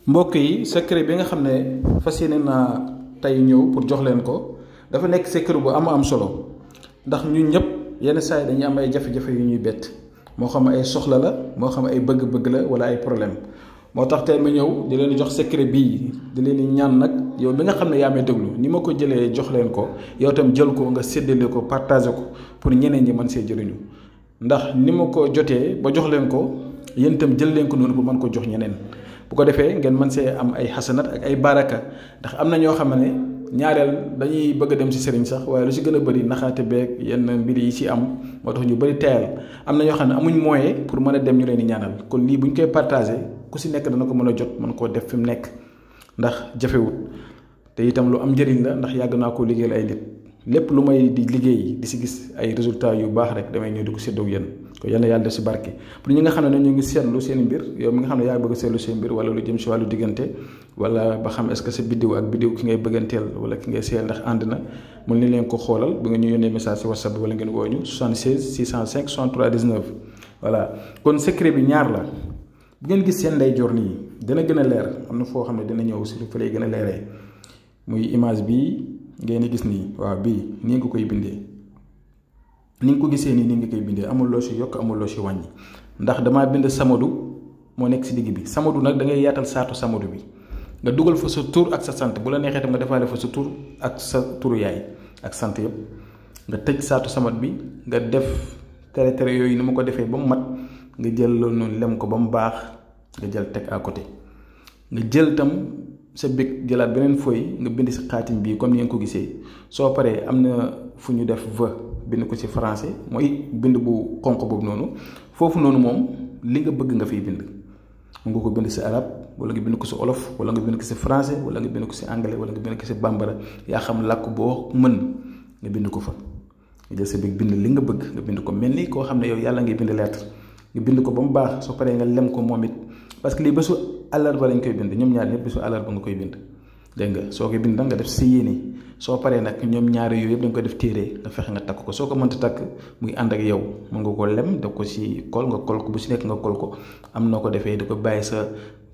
mbokk yi secret bi nga xam ne fas yéene naa tey ñëw pour jox leen ko dafa nekk secret bu am solo ndax ñun ñëpp yenn saa yi dañuy am ay jafe-jafe yu ñuy bett moo xam ay soxla la moo xam ay bëgg-bëgg la wala ay problème moo tax tey ma ñëw di leen jox secret bii di leen ñaan nag yow bi nga xam ne yaa may déglu ni ma ko jëlee jox leen ko yow tam jël ko nga séddale ko partager ko pour ñeneen ñi mën see jëriñu ndax ni ma ko jotee ba jox leen ko yéen itam jël leen ko noonu pour mën ko jox ñeneen bu ko defee ngeen mën see am ay xasanat ak ay baraka ndax am na ñoo xam ne ñaareel dañuy bëgg a dem ci sëriñ sax waaye lu ci gën a bëri naxaate beeg yenn mbir yi ci am moo tax ñu bëri teyal am na ñoo xam ne amuñ moyen pour mën a dem ñu leen di ñaanal kon lii bu ñu koy partagé ku ci nekk dana ko mën a jot mën koo def fi mu nekk ndax jafewut te itam lu am njëriñ la ndax yàgg naa koo liggéeyal ay nit lépp lu may di liggéey di ci gis ay résultats yu baax rek damay ñëw di ko séddoo ak yéen ko yal na yàlla def ci barke pour ñi nga xam ne ñu ngi seetlu seen mbir yow mi nga xam ne yaa bëgg a seetlu seen mbir wala lu jëm ci wàllu diggante wala ba xam est-ce que sa biddiw ak biddiw ki ngay bëgganteel wala ki ngay seel ndax ànd na mën ni leen ko xoolal bu nga ñu yónnee message ci WhatsApp wala ngeen woo ñu 76 605 63 19 voilà kon secret bi ñaar la bu ngeen gis seen ndeyjoor nii dina gën a leer am na foo xam ne dina ñëw ci fa lay gën a leeree muy image bii ngeen di gis nii waaw bii nii nga koy bindee ni nga ko gisee nii nga koy bindee amul loo ci yokk amul loo ci wàññi ndax damaa bind Samadou moo nekk ci digg bi Samadou nag da ngay yaatal saatu Samadou bi nga dugal fa sa tur ak sa sant bu la neexee tam nga defaale fa sa tur ak sa turu yaay ak sant yëpp nga tëj saatu Samadou bi nga def tere yooyu ni ma ko defee ba mu mat nga jël loolu noonu lem ko ba mu baax nga jël teg à côté nga jël tam sa big jëlaat beneen feuille nga bind ci xaatim bii comme ni ngeen ko gisee soo paree am na fu ñu def v bind ko ci français mooy bind bu xonq boobu noonu foofu noonu moom li nga bëgg nga fiy bind mu nga ko bind ci arab wala nga bind ko ci olof wala nga bind ko ci français wala nga bind ko ci anglais wala nga bind ko ci bambara yaa xam làkk boo mën nga bind ko fa nga jël sa big bind li nga bëgg nga bind ko mel ni koo xam ne yow yàlla ngay bind lettre nga bind ko ba mu baax soo paree nga lem ko moom it parce que lii bésu àllarba lañ koy bind ñoom ñaar ñëpp bésu àllarba nga koy bind dégg nga soo koy bind nag nga def si yéene soo paree nag ñoom ñaari yooyu yëpp dañ ko def téere nga fexe nga takk ko soo ko mënta takk muy ànd ak yow mën nga ko lem def ko ci kol nga kol ko bu ci nekk nga kol ko am noo ko defee di ko bàyyi sa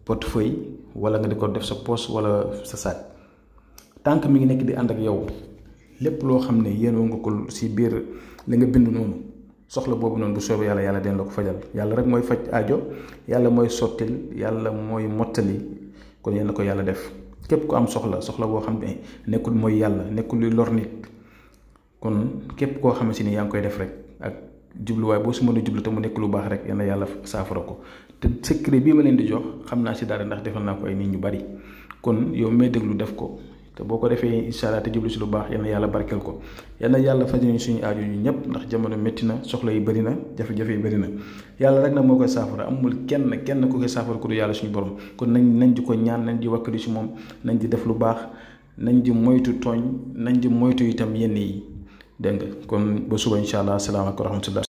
portefeuille wala nga di ko def sa poche wala sa sac tànk mi ngi nekk di ànd ak yow lépp loo xam ne yéen nga ko ci biir li nga bind noonu soxla boobu noonu bu soobee yàlla den la ko fajal yàlla rek mooy faj aajo yàlla mooy sottil yàlla mooy mottali kon yéen la ko yàlla def képp ku am soxla boo xam ne nekkul mooy yàlla nekkul luy lor nit kon képp koo xam si ni yaa ngi koy def rek ak jubluwaay boo si mën a jublu te mu nekk lu baax rek yal na yàlla saafara ko te secret bii ma leen di jox xam naa si dara ndax defal naa ko ay nit ñu bari kon yow may déglu def ko te boo ko defee incha allah te jublu si lu baax yal na yàlla barkeel ko yal na yàlla faj nañu suñu aajo ñu ñëpp ndax jamono métti na soxla yi bëri na jafe-jafe yi bëri na yàlla rek nag moo koy saafara amul kenn ku koy saafara ku du yàlla suñu borom kon nañ di ko ñaan nañ di wakkali si moom nañ di def lu baax nañ di moytu tooñ nañ di moytu itam yenn yi dégg nga kon ba suba incha allah asalaamaaleykum wa rahmatullah